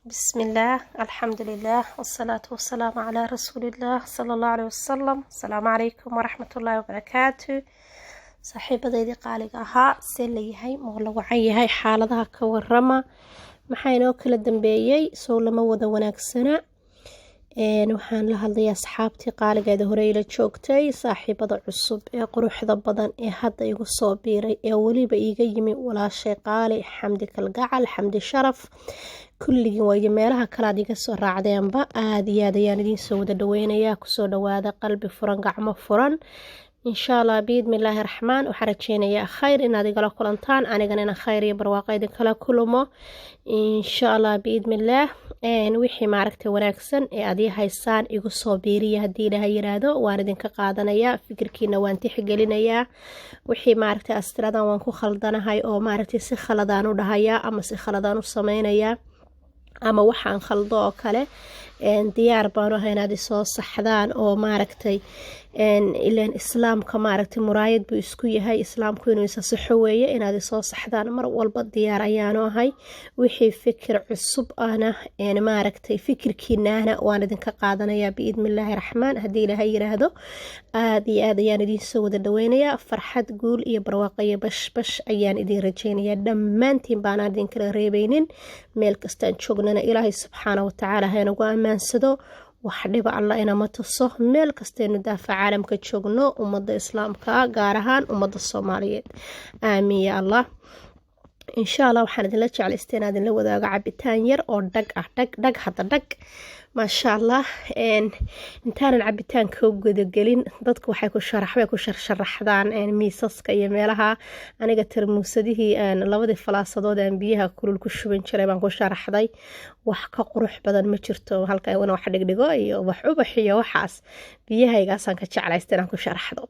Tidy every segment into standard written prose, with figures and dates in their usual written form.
بسم الله، الحمد لله، والصلاة والسلام على رسول الله صلى الله عليه وسلم. السلام عليكم ورحمة الله وبركاته. Saaxiibadeydii qaaliga ahaa, see layahay? Ma la wacan yahay? Xaaladaha ka warama. Maxaa inoo kala dambeeyey? Sow lama wada wanaagsana? Waxaan la hadlayaa asxaabtii qaaligeeda hore ila joogtay, saaxiibada cusub ee quruxda badan ee hadda igu soo biiray, ee weliba iiga yimi walaashay qaali Xamdi Kalgacal, Xamdi Sharaf. Kulligiin waayo meelaha kale aad iga soo raacdeenba, aada iyo aad ayaan idiin soo wada dhaweynayaa. Kusoo dhawaada qalbi furan, gacmo furan. Insha Allah, biidni illaahi raxmaan, waxaan rajeynayaa khayr inaad igala kulantaan, anigana inaan khayr iyo barwaaqo idinkala kulmo, insha Allah, biidni illaah. Wixii maaragtay wanaagsan ee aad ii haysaan igu soo biiriya. Haddii Ilaaha yiraahdo, waan idinka qaadanayaa, fikirkiina waan tixgelinayaa. Wixii maaragtay astiradan waan ku khaldanahay oo maaragtay si khaladaan u dhahayaa ama si khaladaan u sameynayaa ama waxaan khaldo oo kale, diyaar baanu ahay inaad isoo saxdaan. Oo maaragtay ilaan Islaamka maaragtay muraayad buu isku yahay. Islaamku inuu isa saxo weeye. Inaad isoo saxdaan mar walba diyaar ayaanu ahay. Wixii fikir cusub ahna, maaragtay fikirkiinaana waan idinka qaadanayaa, biidni illaahi raxmaan. Haddii Ilaahay yiraahdo, aada iyo aad ayaan idiin soo wada dhaweynayaa. Farxad, guul iyo barwaaqo iyo bashbash ayaan idiin rajeynayaa dhammaantiin, baanaan idinkala reebeynin. Meel kastaan joognana Ilaahay subxaana watacaala ha inagu ammaansado. Wax dhiba Alla inama tuso meel kastaynu daafa caalamka joogno, ummadda Islaamka, gaar ahaan ummadda Soomaaliyeed. Aamiin ya Allah. Insha Allah, waxaan idinla jeclaystay inaan idinla wadaago cabitaan yar oo dhag ah, dhag dhag hadda dhag, maasha Allah. Intaanan cabitaanka gudagelin, dadku waxay ku sharaxbay ku sharsharaxdaan miisaska iyo meelaha. Aniga tarmuusadihii, labadii falaasadood aan biyaha kulul ku shuban jiray baan ku sharaxday. Wax ka qurux badan ma jirto halka in wax dhigdhigo iyo wax ubax iyo waxaas. Biyahaygaasaan ka jeclaysta inaan ku sharaxdo.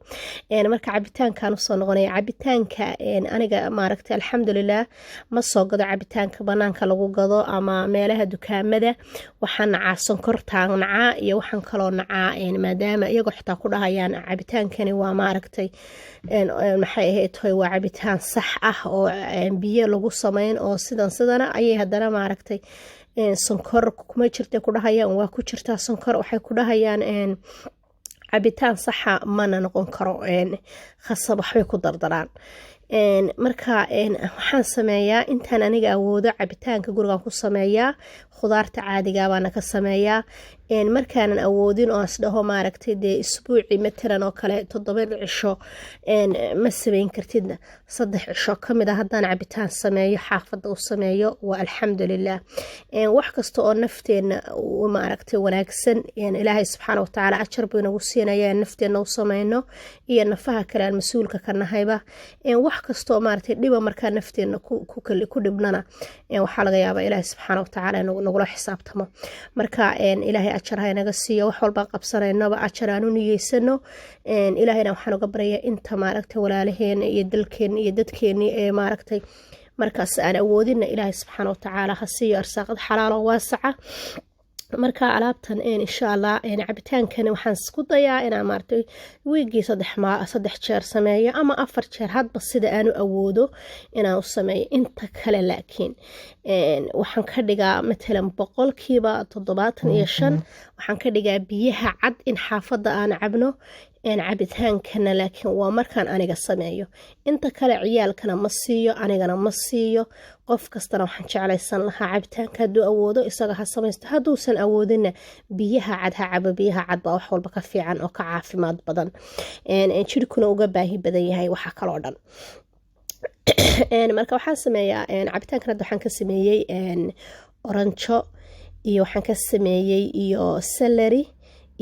Marka cabitaankaan usoo noqonaya, cabitaanka aniga maaragtay, alxamdulilah, ma soo gado cabitaanka banaanka lagu gado ama meelaha dukaamada. Waxaan nacaa sonkortaan nacaa iyo waxaan kaloo nacaa, maadaama iyagoo xitaa ku dhahayaan cabitaankani waa maaragtay, maxay ahayd toy, waa cabitaan sax ah oo biyo lagu sameyn oo sidan sidana ayay haddana maaragtay sonkor kuma jirta ku dhahayaan. Waa ku jirtaa sonkor. Waxay ku dhahayaan cabitaan saxa mana noqon karo, khasab waxbay ku dardaraan. Marka waxaan sameeyaa, intaan aniga awoodo, cabitaanka gurigaan ku sameeyaa, khudaarta caadiga baana ka sameeyaa. Markaanan awoodin oo asdhaho maaragtay dee isbuuci matalan oo kale 7 cisho ma sameyn kartidna, 3 cisho kamid a haddaan cabitaan sameeyo, xaafadda u sameeyo, waa alxamdulilah. Wax kasta oo nafteena maaragtay wanaagsan, Ilaahay subxaana watacaala ajar buu inagu siinaya nafteena u sameyno iyo nafaha kale aan mas-uulka ka nahayba. Wax kasta oo maaragtay dhiba markaa nafteena ku dhibnana, waxaa laga yaabaa Ilaahay subxaana watacaala nagula xisaabtamo. Marka Ilaahay ajar ha inaga siiyo. Wax walbaan qabsanaynaba ajar aan u niyeysano. Ilaahayna waxaan uga baryayaa inta maaragtay walaalaheena iyo dalkeena iyo dadkeeni ee maaragtay markaas aan awoodina, Ilaahay subxaana watacaala ha siiyo arsaaqad xalaal oo waasaca. Marka alaabtan, insha Allah, cabitaankani waxaan isku dayaa inaan maaragtay wiigii 3 jeer sameeyo ama 4 jeer, hadba sida aanu awoodo inaan u sameeyo. Inta kale laakiin waxaan ka dhigaa matalan 75% waxaan ka dhigaa biyaha cad in xaafadda aan cabno. Cabitaankana laakiin waa markaan aniga sameeyo. Inta kale ciyaalkana ma siiyo, anigana ma siiyo. Qof kastana waxaan jeclaysan lahaa, cabitaanka hadduu awoodo isaga ha samaysto, hadduusan awoodinna biyaha cad ha cabo. Biyaha cad baa wax walba ka fiican oo ka caafimaad badan, jirkuna uga baahi badan yahay waxa kaloo dhan. Marka waxaan sameeyaa cabitaankan hadda waxaan ka sameeyey oranjo iyo waxaan ka sameeyey iyo celery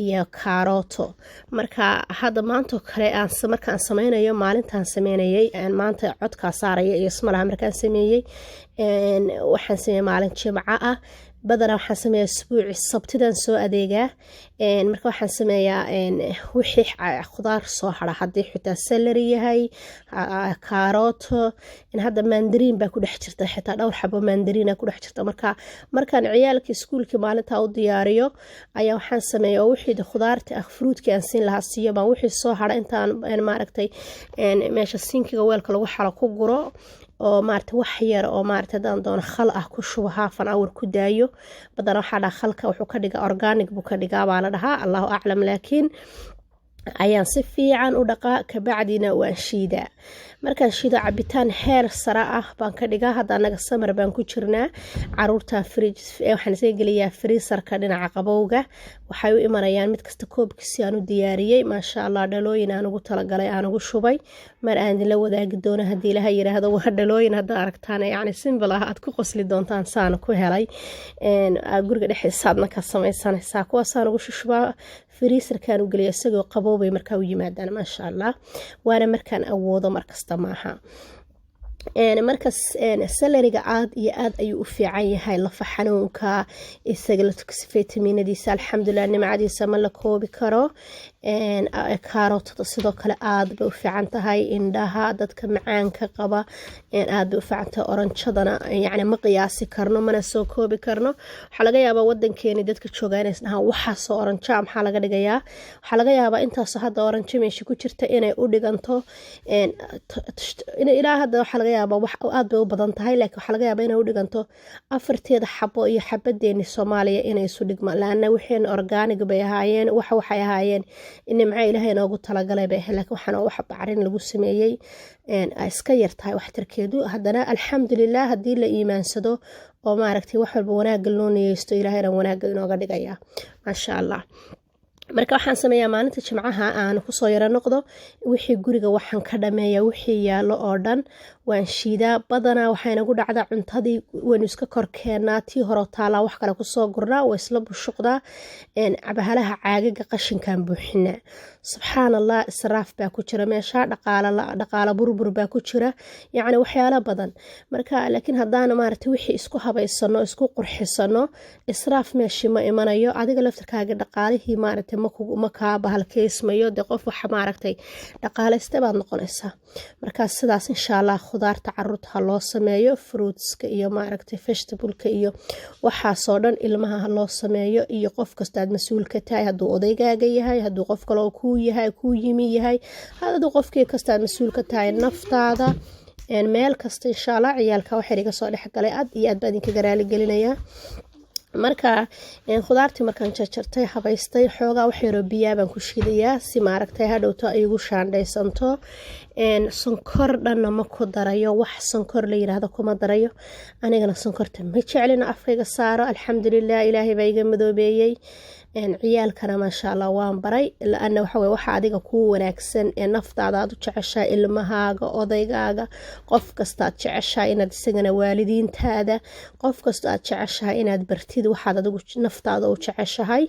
iyo kaarooto. Marka hadda maantoo kale markaan sameynayo, maalintaan sameynayay, maanta codkaa saaraya iyo ismalaha, markaan sameeyey waxaan sameeyey maalin Jimco ah. Badanaa waxaan sameeyaa isbuuci Sabtidan soo adeegaa. Marka waxaan sameeyaa wixii khudaar soo hara, haddii xitaa celery yahay, kaarooto, hadda mandariin baa ku dhex jirta, xitaa dhowr xabo mandariina ku dhex jirta. Marka markaan ciyaalka iskuulkii maalintaa u diyaariyo ayaa waxaan sameeya oo wixii khudaarta ah, fruitkii aan siin lahaa siiyo, baan wixii soo hara intaan maaragtay meesha sinkiga weelka lagu xalo ku guro. Oo maarata wax yar oo maarata haddaan doono khal ah ku shubo, half an hour ku daayo. Badanaa waxaa dhaha khalka wuxuu ka dhigaa organic buu ka dhigaa baa la dhahaa, Allahu aclam. Laakiin ayaan si fiican u dhaqaa, kabacdina waan shiidaa. Markaan shiido, cabitaan heer sare ah baan ka dhigaa. Hadda anaga summer baan ku jirnaa. Caruurta fridge waxaan isaga geliyaa, freezerka dhinaca qabowga. Waxay u imanayaan mid kasta koobkiisi aan u diyaariyey, maasha Allah. Dhalooyin aan ugu talagalay aan ugu shubay, mar aan idinla wadaagi doono haddii Ilaha yiraahdo. Waa dhalooyin hadda aragtaan, yacni simple ah, aad ku qosli doontaan saana ku helay. Guriga dhexdiisaadna ka samaysanaysaa. Kuwaasaan ugu shushubaa, freezerkaan u geliya, isagoo qaboobay markaa u yimaadaan, maasha Allah. Waana markaan awoodo, markasta maaha. Markas celeryga aad iyo aad ayuu u fiican yahay lafa xanuunka, isaga fitaminadiisa, alxamdulilah, nimcadiisa ma la koobi karo. Kaarootada sidoo kale aad bay u fiican tahay indhaha, dadka macaanka qaba aad bay u fiican tahay. Oranjadana yacni ma qiyaasi karno, mana soo koobi karno. Waxaa laga yaabaa wadankeeni dadka joogaa inay isdhahaan, "Waxaasoo oranjo maxaa laga dhigayaa?" Waxaa laga yaabaa intaasoo hadda oranjo meesha ku jirta inay u dhiganto ilaa hadda, waxaa laga yaabaa wax aad bay u badan tahay, laakiin waxaa laga yaabaa inay u dhiganto afarteeda xabo iyo xabadeeni Soomaaliya inay isu dhigmaan, laana wixeen organic bay ahaayeen. Waxay ahaayeen nimco Ilaahay inoogu talagalay bay ahayd, laakiin waxaana wax bacrin lagu sameeyey, iska yar tahay waxtarkeedu. Haddana alxamdulilah, haddii la iimaansado oo maaragtay wax walba wanaagga loo niyeysto, Ilaahayna wanaagga inooga dhigaya, maasha Allah. Marka waxaan sameeyaa, maalinta Jimcaha aan kusoo yaro noqdo, wixii guriga waxaan ka dhameeya, wixii yaallo oo dhan waan shiidaa. Badanaa waxaynagu dhacdaa cuntadii waynu iska korkeennaa, tii hore taalaa wax kale kusoo gurnaa, waa isla bushuqdaa, bahalaha caagaga qashinkan buuxinaa. Subxaan Allah, israaf baa ku jira meesha, dhaqaalo burbur baa ku jira, yacni waxyaalo badan. Marka laakiin haddaan maaragtay wixii isku habaysano, isku qurxisano, israaf meeshii ma imanayo. Adiga laftarkaaga dhaqaalihii maaragtay ma kaa bahalkeysmayo. Dee qof waxa maaragtay dhaqaalaysta baad noqonaysaa. Markaa sidaas, insha Allah, khudaarta caruurta ha loo sameeyo, fruitska iyo maaragtay vegetableka iyo waxaasoo dhan ilmaha ha loo sameeyo, iyo qof kasta aad mas-uul ka tahay, hadduu odaygaaga yahay, hadduu qof kaloo kuu yahay, kuu yimi yahay, hadduu qofkii kasta aad mas-uul ka tahay naftaada meel kasta, insha Allah. Ciyaalka waxay iga soo dhexgalay, aad iyo aad baa idinkaga raaligelinayaa. Marka khudaartii markaan jarjartay, habaystay, xoogaa wax yaroo biyaa baan ku shiidayaa si maaragtay hadhowto ay igu shaandhaysanto. Sonkor dhanna ma ku darayo, wax sonkor la yiraahdo kuma darayo. Anigana sonkorta ma jeclina afkayga saaro. Alxamdulilah, Ilaahay baa iga madoobeeyey. Ciyaalkana maasha Allah waan baray, laana waxaweye waxa adiga kuu wanaagsan ee naftaada aad u jeceshahay, ilmahaaga, odaygaaga, qof kasta aad jeceshahay inaad isagana, waalidiintaada, qof kasta aad jeceshahay inaad bartid waxaad adigu naftaada u jeceshahay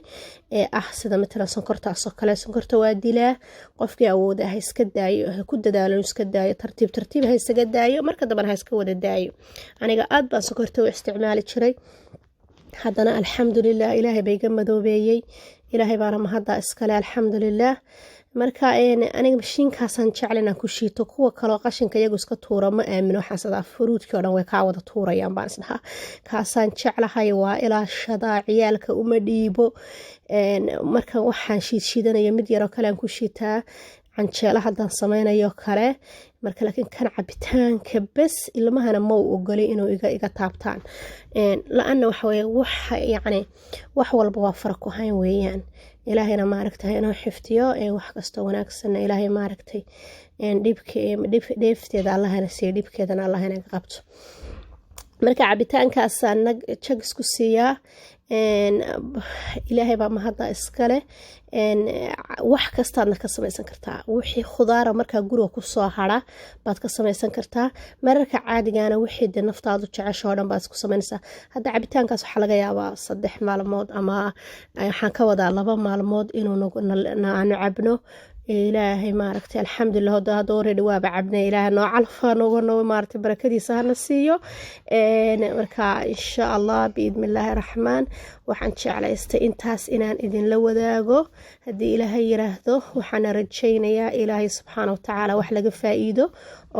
ee ah. Sida matalan sonkortaasoo kale, sonkorta waa dilaa. Qofkii awooda ha iska daayo, ha ku dadaalo iska daayo, tartiib tartiib ha isaga daayo, marka dambena ha iska wada daayo. Aniga aad baan sonkorta u isticmaali jiray, haddana alxamdulilah, Ilaahay ba iga madoobeeyey. Ilaahay baana mahadda iskale, alxamdulilah. Marka aniga mashiinkaasaan jecla inaan ku shiito. Kuwa kaloo qashinka iyagu iska tuura ma aamino. Waxaan sadaa fruitkii o dhan way kaa wada tuurayaan baan isdhahaa. Kaasaan jeclahay, waa ilaashadaa, ciyaalka uma dhiibo. Marka waxaan shiidshiidanayo mid yaroo kale aan ku shiitaa, canjeelo haddaan sameynayo kale. Marka laakiin kan cabitaanka bes, ilmahana ma u ogolay inuu iga taabtaan, la-ana waxaweye waxa yacni wax walba waa fara ku hayn weeyaan. Ilaahayna maaragtay inuu xifdiyo, wax kastoo wanaagsanna Ilaahay maaragtay dheefteeda Allahana siiyo, dhibkeedana Allah inaga qabto. Marka cabitaankaasaa nag jag isku siiyaa. Ilaahay baa mahadda iskale. Wax kastaadna ka samaysan kartaa, wixii khudaara markaa guriga kusoo hara baad ka samaysan kartaa. Mararka caadigana wixii de naftaadu jecesha oo dhan baad isku samaynaysaa. Hadda cabitaankaas waxaa laga yaabaa 3 maalmood, ama waxaan ka wadaa 2 maalmood, inuu aanu cabno. Ilaahay maaragtay, alxamdulilah, hadda already waaba cabnay. Ilaahay noo calfa nooga noo maaragtay, barakadiisa hana siiyo. Marka insha Allah, biidni Illaahi Raxmaan, waxaan jeclaystay intaas inaan idinla wadaago haddii Ilaahay yiraahdo. Waxaana rajaynayaa Ilaahay subxaana watacaala wax laga faa-iido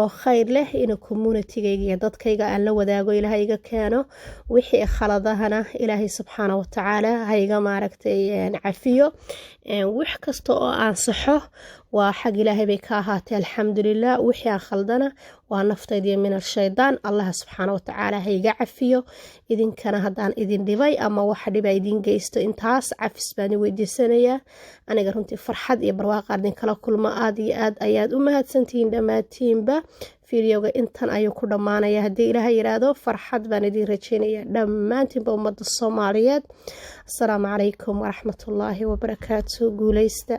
oo khayr leh inuu communitygayga iyo dadkayga aan la wadaago Ilaahay iga keeno. Wixii khaladahana Ilaahay subxaana watacaala hayga maaragtay cafiyo. Wax kasta oo aan saxo Waa xag Ilaahay bay ka ahaatay, alxamdulilah. Wixii aan khaldana waa naftaydiyo min ashaydaan. Allaha subxaana watacaala ha iga cafiyo. Idinkana haddaan idin dhibay ama waxa dhiba idin geysto, intaas cafis baan weydiisanayaa. Aniga runtii farxad iyo barwaaqa idinkala kulmo. Aada iyo aad ayaad u mahadsantihiin dhammaantiinba. Videoga intan ayuu ku dhammaanaya haddii Ilaaha yiraahdo. Farxad baan idin rajeynaya dhammaantiinba, ummadda Soomaaliyeed. Asalaamu calaykum waraxmatullaahi wabarakaatu. Guuleysta.